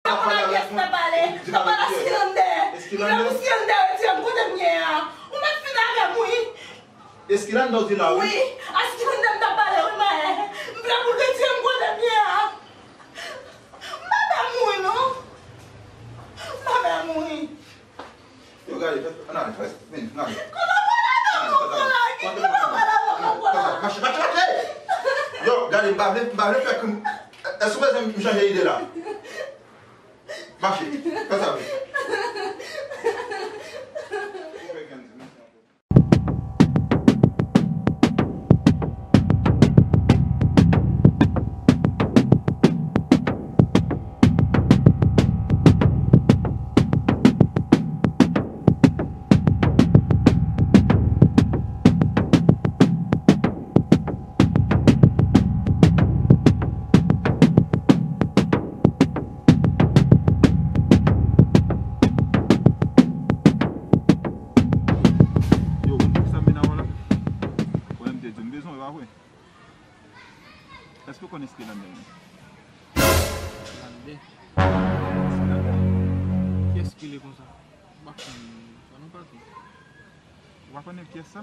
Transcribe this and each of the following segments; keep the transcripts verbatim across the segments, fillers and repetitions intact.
Ou konn a kiyès m t ap pale? M t ap pale a Skilande. Eskilande? M vle pou Skilande retire m kote m ye a. Ou mèt fini avè m, wi. Eskilande w di la, wi. Wi, a Skilande m t ap pale, wi, maè. M vle pou l retire m kote m ye a. M pa vle mouri, non. M pa vle mouri. Yo, gade, fè, ann ale, fè, vin, ann ale. Kote w pral avè m, kote w pral avè m, kote w pral avè m, kote w pral avè m. Mache, mache, mache! Yo, gade, m pa vle, m pa vle fè krim. Èske w bezwen m chanje ide la? Mache, fè sa vre. Yo, konn poukisa m vin avè w la? Ou menm te di m bezwen w, e pa vre? Èske w konn Eskilande menm? Eskilande? Eskilande? Kiyès ki rele konsa? M pa konn sa non, patwon. Ou pa konnen kiyès sa?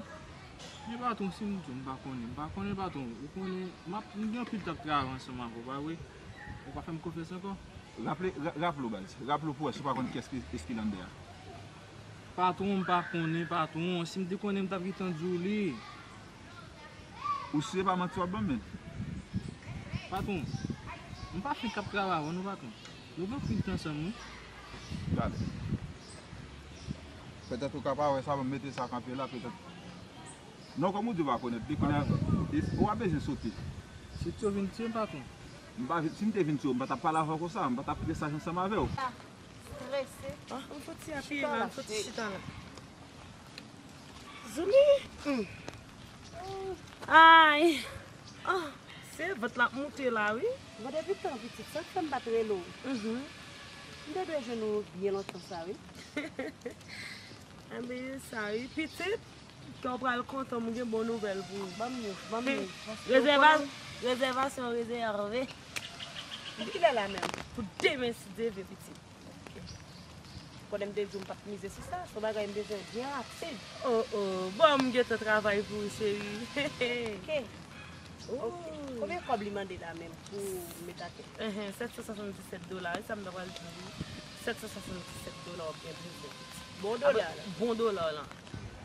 Men patwon, si m di w m pa konnen, m pa konnen, patwon. Ou konnen, m ap, m gen anpil tan ap travay ansanm avè w, pa vre? Ou pa fè m konfyans ankò? Raple, ra-, raple w, baz. Raple w pou wè si w pa konn kiyès ki Eskilande a. Patwon, m pa konnen, patwon. Si m te konnen, m t ap gentan di w li. Ou si se pa manti w ap ban m, menn? Patwon, m pa fenk ap travay avè w non, patwon. Nou gen anpil tan ansanm, wi. Gade. Petèt ou ka pa wè sa, ban m mete sa kanpe la, petèt. Non, kòm ou di w pa konèt li, kounye a, e, ou pa bezwen sote. Si w te vin tiye m, patwon. M pa vin, si m te vin tiye w, m pa t ap pale avè w konsa, m pa t ap kite sa ansanm avè w. Ah, strese. Ah, m fouti apiye la, m fouti chita la. Zoulie! Hmm. Ay! Ah, se vant la ap moute la, wi. Bon, depi tan pitit, sa k fè m pa t rele w. Mhm. M te dwe jwenn ou byen lontan sa, wi. Anben, sa, wi, pitit. Kè w pral kontan, m gen bon nouvèl pou ou. Ban m youn, ban m youn. Rezèva-, rezèvasyon rezève. Pou kilè la menm? Pou demen, si Dye vle, pitit. Ok. Konnen m te di w m p ap mize sou sa, se yon bagay m bezwen byen rapid. Oh, oh. Bon, m gentan travay pou ou, cheri. Ok. Ok. Konbyen kòb li mande la menm pou met atè? Enhen, sèt san swasanndisèt dola, wi, sa m ta pral di w. Sèt san swasanndisèt dola w ap gen bezwen. Bon dola la. Bon dola la.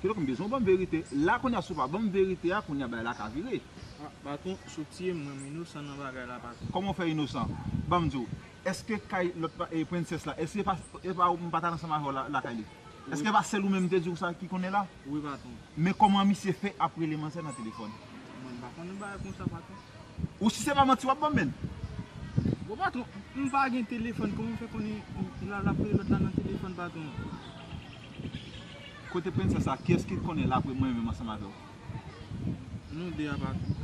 Kidonk, m bezwen w ban m verite. La, kounye a, si w pa ban m verite a, kounye a, bagay la ka vire. Ah, patwon, si w tiye m, mwen, m inosan nan bagay la, patwon. Kòman w fè inosan? Ban m di w, èske kay lòt pa, e, prensès la, èske pa, e pa, m pa t al ansanm avè w la, lakay li? Èske pa sèl ou menm m te di w sa ki konnen la? Wi, patwon. Men kòman misye fè ap rele manzè nan telefòn? Mwen, m pa konnen bagay konsa, patwon. Ou si se pa manti w ap ban m, menn? Bon, patwon, m pa gen telefòn, kòman m fè konnen l ap rele lòt la nan telefòn, patwon? Kote prensès la, kiyès ki konnen l apre mwen menm ansanm avè w? Nou de a, patwon.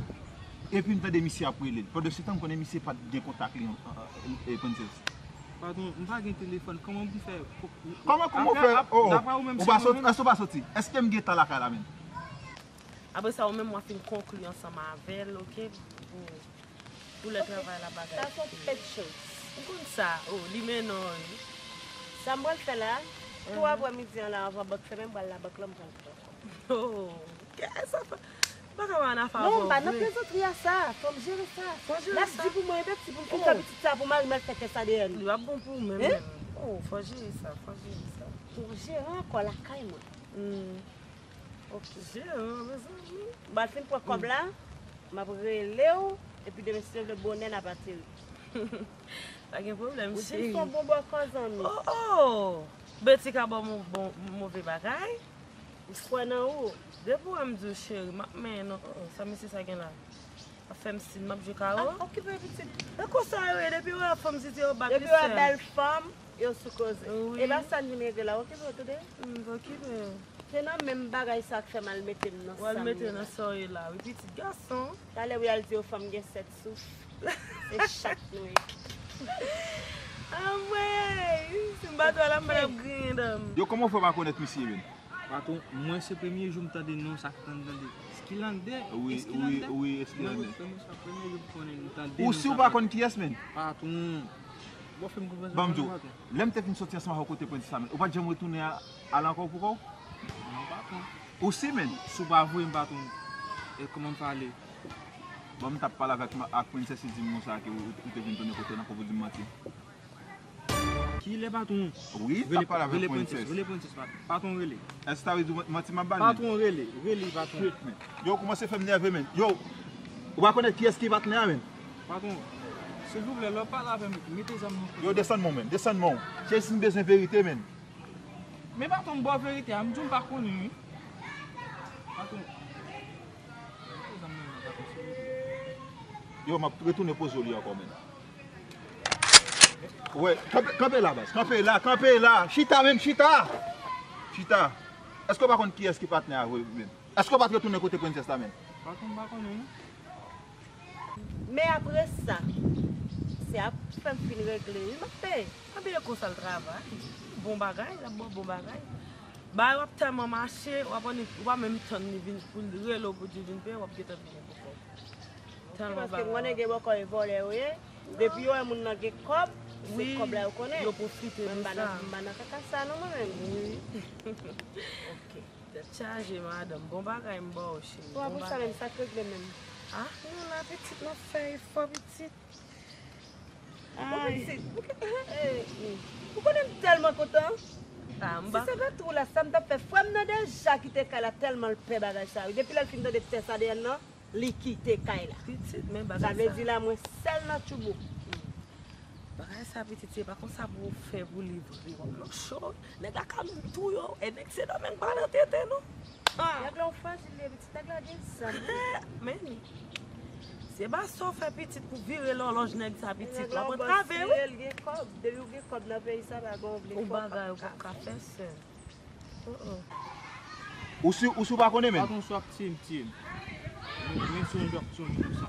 Epi m tande misye ap rele l. Pandansetan, m konnen misye pa t gen kontak li, e, e, e, prensès. Patwon, m pa gen telefòn, kòman m fè? Kòman, kòman w fè? Oh, ou pa soti? Èske m gentan lakay la menm? Apre sa, ou menm, w a fin konkli ansanm avè l, oke? Pou, pou lè travay la bagay. Sa se yon pèt chans. Ou konn sa, oh, li mennen w, wi. Sa m pral fè la, tou aprè midi an la, anvan bank fèmen, m pral labank lan, m pral pran kòb. Oh, kè sa fè. M pa ka wè anafè avè w vre. Non, m pa nan plezantri a sa. Fò m jere sa. Fò jere sa. L ap di pou mwen, e pèp si pou m fin fè pitit sa pou mari m al fè tès A D N. Li p ap bon pou ou menm, menm. Oh, fò jere sa, fò jere sa. Pou jere ankò lakay mwen. Hmm. Ok. Jere, mezanmi. M pral fin pran kòb la, m ap rele w, epi demen si Dye vle bonè n ap ateri. Pa gen pwoblèm, cheri. Ou di m se yon bon bòkò zanmi. Oh, oh! Beti ka ba w bon, move bagay. M kwè nan ou. Depi w wè m di w cheri, m ap menyen non, oh, oh, sa mesye sa gen la? Ap fè m sin, m ap jwe kawo. Ah, okipe pitit. E konsa yo ye, depi w wè fanm siti yo bat li sèl. Depi w wè bèl fanm, yo sou koze. Wi. E pa sa n vin regle la, okipe yo tande. M okipe yo. Se nan menm bagay sa k fè m al mete m nan sa m ye la. W al mete nan sa w ye la, wi, pitit gason. Talè wi al di yo fanm gen sèt souf. Se chat nou ye. Anmwey! Si m pa t wè la, m pral ap griyen dan m. Yo, kòman w fè pa konèt misye menm? Patwon, mwen se premye jou m tande non sa k tann tande. Eskilande, wi, Eskilande. Wi, wi, Eskilande. Mwen se premye jou m konnen m tande non sa. Ou si w pa konn kiyès, menn? Patwon. Bon, fè m konprann sa. Ban m di w, lè m te fin soti ansanm avè w kote Princess la, men, ou pa t janm retounen a-, al ankò pou kò w? Non, patwon. Ou si, men? Si w pa voye m, patwon, e kòman m pale? Bon, m t ap pale avèk ma-, ak Princess, li di m konsa ke ou, ou te vin tounen kote l ankò pou di m manti. Kilè, patwon? Wi, m t ap pale avèk Princess. Rele Princess, patwon. Patwon, rele. Èske sa vle di manti m ap ba l, men? Patwon, rele. Rele, patwon. Shit, men. Yo, w kòmanse fè m nève, men. Yo, ou pa konnen kiyès ki patnè a, men? Patwon, silvouplè, lè w pale avè m, mete zam nan kote. Yo, desann men w, men. Desann men w. Jezi, m bezwen verite, men. Men patwon, m ba w verite a, m di w m pa konnen, wi. Patwon. Mete zam nan, men, patwon, silvouplè. Yo, m ap retounen poze w li ankò, men. Wè, kanpe, kanpe la, baz. Kanpe la, kanpe la. Chita, men, chita. Chita. Èske w pa konn kiyès ki patnè a vre, men? Èske w pa t retounen kote Princess la, men? Patwon, m pa konnen, non. Men apre sa, se ap fè m fin regle wi, m ap peye. Anben e konsa l travay. Bon bagay, l ap ba w bon bagay. Bagay w ap tèlman mache, w ap annik, ou pa menm tann li vin pou l rele w pou di vin peye, w ap gentan vini pou kò w. Tèlman bagay. Paske m konnen gen bòkò e vòlè yo ye. Depi yo wè moun nan gen kòb, se kòb la yo konnen. Yo pwofite de sa. Mwen m pa nan, m pa nan kaka sa non mwen menm. Wi. Ok. Tèt chaje, madanm. Bon bagay m ba w, cheri. Bon bagay. Pou sa menm, sa k regle menm? Ah, nou la, pitit, n ap fè efò, pitit. Ay. Pitit, ou konnen m tèlman kontan. Ah, m ba. Si se pa tou la, sa m t ap fè. Frè m nan deja kite kay la tèlman l pè bagay sa. Depi lè l fin tande tè sa deyò l nan, li kite kay la. Pitit, men bagay sa. Sa vle di la, mwen sèl nan tchoubou. Bagay sa pitit, se pa konsa pou w fè pou li vre. W ap nan cho, nèg la ka menm touye w, e nèg Sendomeng pa nan tenten non. Ah. Nèg la w frajil li ye pitit, nèg la gen zam. Men, se pa sa w fè pitit pou vire lòlòj nèg sa pitit. Nèg la w antrave wi. Li gen kòb, depi w gen kòb nan peyi sa, pa gen w vle fè w pa ka. Yon bagay ou p ap ka fè sè. Oh, oh. Ou si, ou si w pa konnen, men? Patwon, si w ap tiye m, tiye m. Men, men si w ap, si w ap konsa.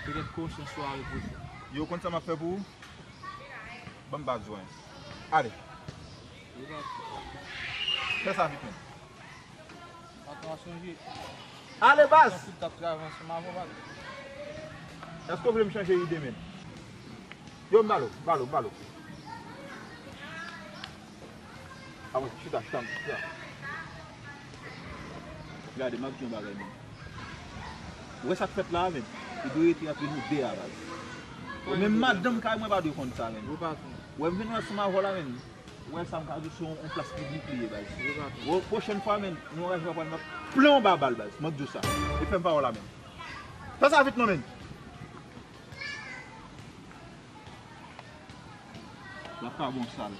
Petèt konsyans ou a repoze. Yo konn sa m ap fè pou ou? Ban m baz ou, en. Ale. Wi, patwon. Fè sa vit, men. Patwon, a sonje. Ale, baz! Tankou t ap travay ansanm avè w, baz. Èske w vle m chanje ide, men? Yo, m ba l ou, m ba l ou, m ba l ou. Avan, chita, chita, chita. Gade, m ap di yon bagay, men. Ou wè sa k fèt la a, men? Li dwe rete ant nou de a, baz. Ou menm madanm kay mwen pa dwe konn sa, men. Ou wè m vin ansanm avè w la, men. Ou wè sa m ka di w, se yon, yon plas piblik li ye, baz. Ou wè, pwochèn fwa, men, nou angaje pa pral nan plen anba bal, baz. M ap di w sa. E fè m pawòl la, men. Fè sa vit non, men. L ap ka bon sal.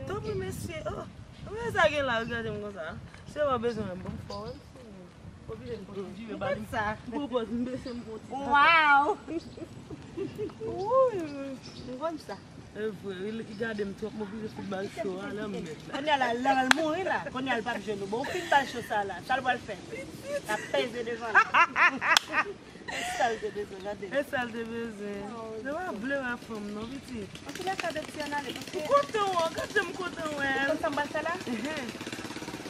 Tanpri mesye, oh. Mwen sa gen la, regade m konsa. Se pa bezwen m bon fò, wi. Oblije m pran ti vye bali. M pran pòz, m bese m pran ti. Waw! Wouy, m konn sa. E vre, li gade m twòp, m oblije fout bal cho a nan mèt la. Kounye a la, l al mouri la. Kounye a l p ap jwenn ou. Bon, ou fin bal cho sa la. Sa l pral fè? L ap peze devan la. E sa l te bezwen, gade. E sa l te bezwen. Oh, se pa vle wè fanm non, pitit. Antoulèka, bèt ti ann ale, paske. M kontan wè w, gade m kontan wè l. Ou konn sa m pral fè la? Ehe.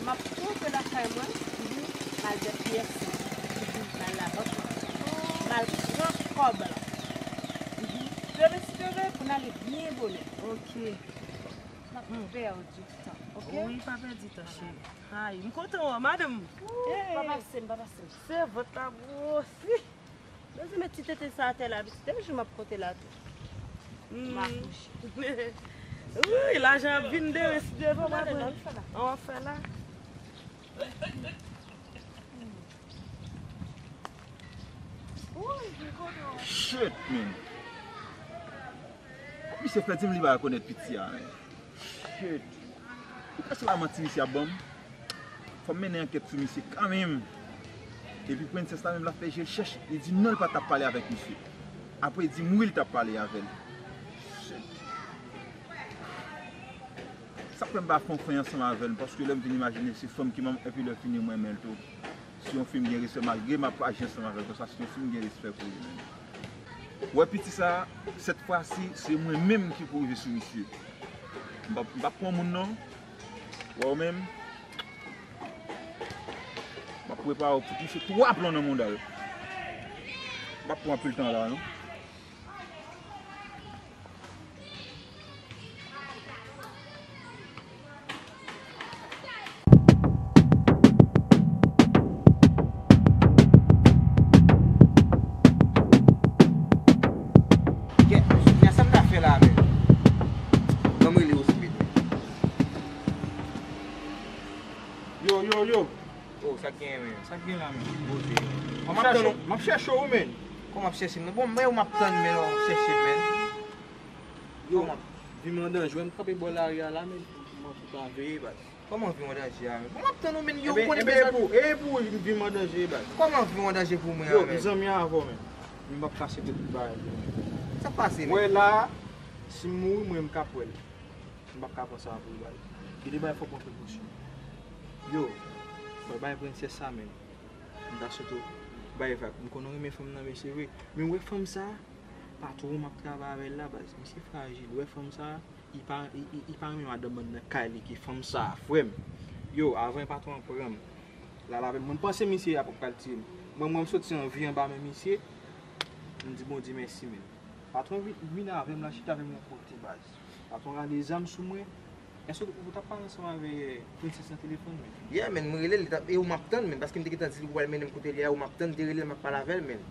M ap twonpe lakay mwen, m al fè pyès mwen, m al labank mwen, m al pran kòb la. Demen si Dye vle, pou n ale byen bonè. Ok. M ap pèdi tan, ok? Wi, pa pèdi tan, cheri. Ay, m kontan wè w, madanm. Ou, pa pase m, pa pase m. Se vant la gwosi. Bezwen met ti tete sa atè la, pitit, e jou m ap konte la tou. M akouche. Wi, lajan ap vin demen, si Dye vle, w ap fè la. Shit, man. Misye fè di m li pa rekonèt piti a, men. Shit. Ou kwè se pa manti misye ap ban m? Fò m mennen ankèt sou misye kanmenm. Epi Princess la menm, l ap fè je l chèch, li di non, l pa t ap pale avèk misye. Apre, li di m wi, l t ap pale avè l. Shit. Sa k fè m pa fè yon fren ansanm avè l, paske lè m vin imajine se fanm ki ban m, epi lè fini m renmen l tou. Si yon fi m gen respè, malgre m ap aji ansanm avè l konsa, si yon fi m gen respè pou li menm. Ou wè piti sa, sèt fwa si, se mwen menm ki pou rive sou misye. M p ap, m p ap pran moun non. Ou wè ou menm, m ap prepare w pou touche twa plon nan mouda l. M p ap pran anpil tan la non. Yo. Oh, sa k genyen, men? Sa k gen la, men? Poze. M ap tann ou. M ap chèche w, men. Kòman w ap chèche m? Bon, men ou m ap tann, men ou ap chèche m, men. Yo, vi m an danje. Wè m kanpe bò lari a la, men. M ap tout an veye, baz. Kòman vi w an danje a, men? Bon, m ap tann ou, men. Yo, ou konnen e pou, e pou vi m an danje, baz. Kòman vi w an danje pou mwen a, men? Yo, m zanmi avè w, men. M p ap ka aksepte tout bagay pou mwen. Sa k pase, men? Wè la, si m mouri, mwen, m ka pwèl. M p ap ka pran sa pou baz. Gen de bagay fòk mwen prekosyon. Yo, mwen bay prensès sa, men. M ta sot bay vag. M konn ou renmen fanm nan, men se vre. Men wè fanm sa, patwon m ap travay avè l la, baz. Misye frajil. Wè fanm sa, li pa, li, li, li pa renmen madanm nan nan kay li, ki fanm sa, frè m. Yo, avan patwon an pran m, l al avè m. Mwen panse misye ap pral tiye m. Mwen, mwen, m soti an vi anba men misye. M di Bondye mèsi, men. Patwon vin, vin avè m la, chita avè m yon kote, baz. Patwon rale zam sou mwen. Èske ou t ap pale ansanm avè prensès nan telefòn, men? Yeah, men, m rele l, e ou m ap tann, men, paske m te gentan di li ou pral mennen m kote li a, ou m ap tann, m te rele l, m ap pale avè l, men.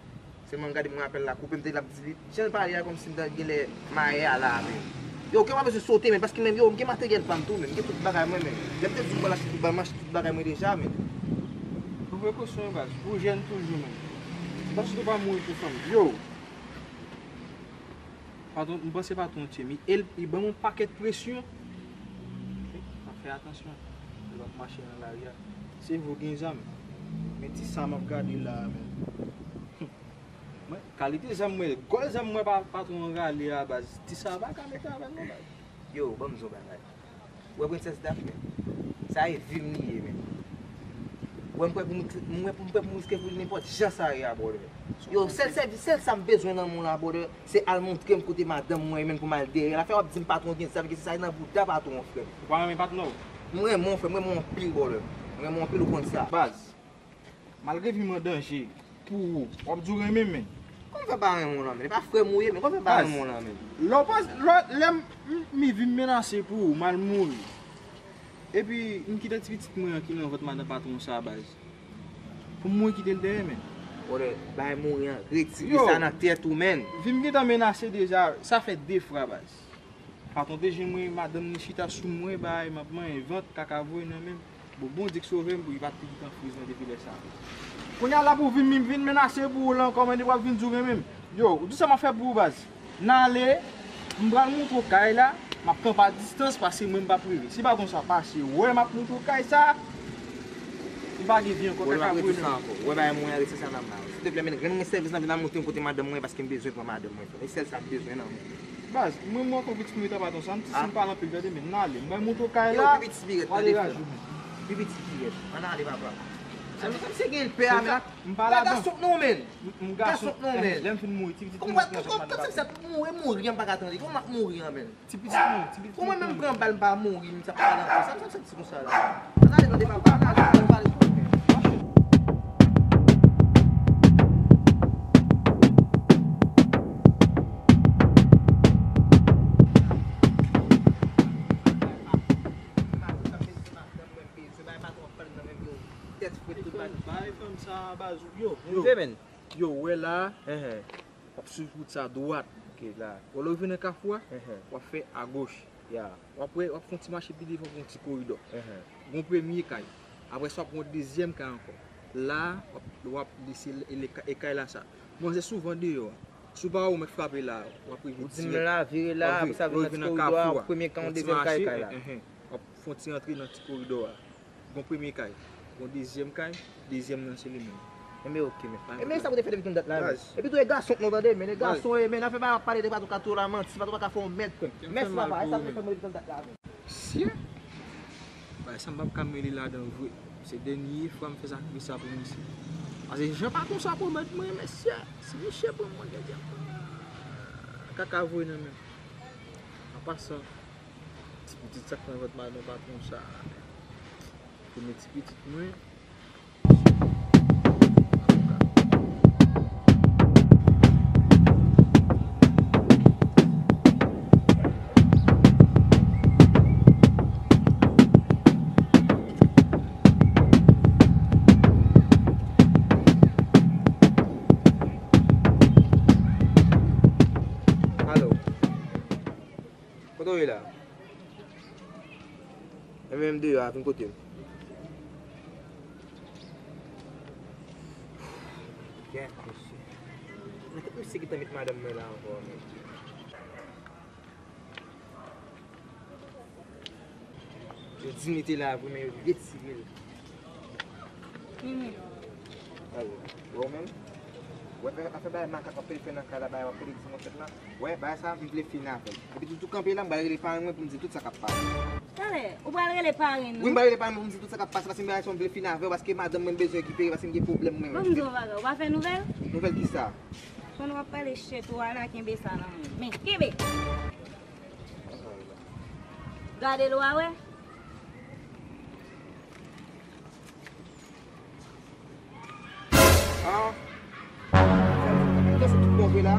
Sèlman m gade, m wè apèl la koupe, m te l ap di li, jan l pale a, kòmsi m ta genlè mayè a la, men. Yo, kè m pa bezwen sote, men, paske, men, yo, m gen materyèl pa m tou, men, m gen tout bagay mwen, men. Lè m te di m pral achte tout bagay, m achte tout bagay mwen deja, men. Pran prekosyon, baz, ou jèn toujou, men. Paske ou pa mouri pou fanm. Yo! Patwon, m panse patwon tye m. E l, li ban m yon pakèt presyon. Fè atansyon. Lè w ap mache nan lari a. Se vre w gen zam. Men ti sa m ap gade la a, men. Mwen, kalite zam mwen, gòl zam mwen pa, patwon an rale a, baz. Ti sa pa ka mete avè m non, baz. Yo, ban m di w yon bagay. Ou wè Prensès Daph, men? Sa e vi m li ye, men. Ou wè m prè pou m, m wè pou m prè pou m riske pou li nenpòt jan sa ye a, brother. Yo, sèl sèvis, sèl sa m bezwen nan mond la, brother, se al montre m kote madanm mwen, men pou m al dèyè l. Afè w ap di m patwon gen zam, gen se sa nan bouda patwon, frè m. Ou pa renmen patnè w? M renmen w, frè m, m renmen w anpil, brother. M renmen w anpil, ou konn sa. Baz. Malgre vi m an danje pou ou, w ap di w renmen m, men. Kòman fè pa renmen w lan, men? E pa frè m ou ye, men kòman fè pa renmen w lan, men? Lè w panse, lè, lè m, m, mi vi m menase pou ou, m al mouri. Epi, m kite ti pitit mwen an ki nan vant madan patwon sa a, baz. Pou m mouri kite l dèyè, men. Brother, bay mouri an, retire sa nan tèt ou, men. Vi m gentan menase deja, sa fè de fwa, baz. Patwon te jwenn mwen, madanm li chita sou mwen, bay, m ap manyen vant, kaka voye nan men m. Bon, Bondye k sove m pou li pa t pitit an friz mwen depi lè sa a. Kounye a la pou vin, vin, vin menase pou ou la ankò, men li pral vin di w renmen m. Yo, ou di sa m ap fè pou ou, baz. N ale, m pral montre w kay la, m ap kanpe a distans, paske mwen m p ap rive. Si pa konsa, pase, wè m ap montre w kay sa, li pa gen vi ankò, kaka voye nan men m. Wè bagay mwen an, rete sa nan men w. Silteplè, men, rann mwen sèvis lan, vin al montre m kote madanm mwen, paske m bezwen pran madanm mwen. E sèl sa m bezwen nan mond. Baz, mwen, mwen ankò pitit mwen ta pa ton sa, m ti, si m pale anpil, tande, men n ale. M bay moto kay la, w ale raje w, men. Pi piti pirèt. Ann ale, papa. Sa m, sa m se gen pè a, men. M pa ladan. Gason non, men. M gason non, men. Lè m fin mouri, ti pitit mwen, kòman, kòman, kòman sa pou mouri, mouri, m pa ka tande. Kòman m ap mouri an, men? Ti pitit mwen, ti pitit mwen. Kòman menm pran bal, m pa mouri, m t ap pale ankò. Sa m, sa m santi konsa la. Ann ale tande papa, ann ale, ann pale tou. Tèt frèt tout bagay. Bay fanm sa baz ou. Yo, yo. Yo, wè la. W ap swiv wout sa dwat. Ok, la. Wè lè w rive nan kafou a, w ap fè agoch. Ya. W ap wè, w ap fè yon ti mache pi devan, w ap fè yon ti koridò. Gon premye kay. Apre sa, w ap pran yon dezyèm kay ankò. La, w ap, w ap lese e, e, e kay la sa. Manzè souvan deyò a. Si w pa wè w mèt frape la, w ap rive dirèk. Ou di m la, vire la, apre sa vin nan ti koridò a, premye kay, yon dezyèm kay, kay la. W ap fè yon ti rantre nan ti koridò a. Gon premye kay, gon dezyèm kay, dezyèm nan se li menm. Enben, oke, men. Enben, sa pou te fè depi tann dat la, men. Epi tou, e gason k nou tande, men, e gason, e, men, afè pa pale de patwon ka tou la manti, patwon pa ka fè yon mèd, frè m. Mèsi, papa, e sa pou te fè mwen depi tann dat la, men. Mesye, bagay sa m p ap ka mele ladan vre. Se dènye fwa m fè sakrifis sa pou misye. Paske jan patwon sa pwomèt mwen, mesye, si misye pran mwen, gen djab kaka voye nan men m. An pasan, ti pitit sa k nan vant madan patwon sa a, premye ti pitit mwen. Alo. Kote w ye la? Enben, m deyò a, vin kote m. Gad mesye. Nan tèt misye ki t met madanm mwen la ankò, men. Yo di m li te la vre, men yo retire l. Mimi. Alò, wè w menm? Wè, afè bagay makak w ap pede fè nan kay la, bagay w ap pede di mwen fèt la. Wè, bagay sa, m vle fini avè l. Epi tou, tou kanpe la, m pral rele parenn mwen pou m di tout sa k ap pase. Talè, ou pral rele parenn nou? Wi, m pral rele parenn mwen pou m di tout sa k ap pase, paske m bagay sa, m vle fini avè l, paske madanm mwen bezwen rekipere, paske m gen pwoblèm mwen menm. Ban m di w yon bagay, ou pa fè nouvèl? Nouvèl kisa? Pandan w ap pale chèt ou a la, kenbe sa nan men w. Men, kenbe! Gade l, w a wè. Ah. Ou danse tout bon vre la?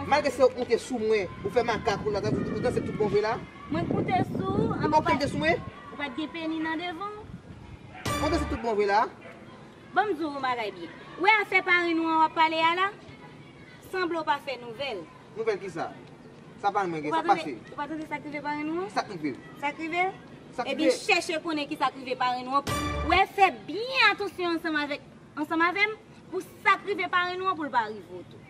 Malgre se ou k monte sou mwen, ou fè makak ou la, ou danse tout bon vre la? Mwen k monte sou ou? Ou pa k monte sou mwen? Ou pa t gen peni nan devan w? Ou danse tout bon vre la? Ban m di w yon bagay byen. Ou wè afè parenn ou an w ap pale a la? Sanble w pa fè nouvèl. Nouvèl kisa? Sa pa mwen gen, sa pase. Ou pa tande sa k rive parenn ou an? Sa k rive? Sa k rive? Sa k rive? Ebyen, chèche konnen kisa k rive parenn ou an. Wè, fè byen atansyon ansanm avèk, ansanm avè m, pou sa k rive parenn ou an, pou l pa rive w tou.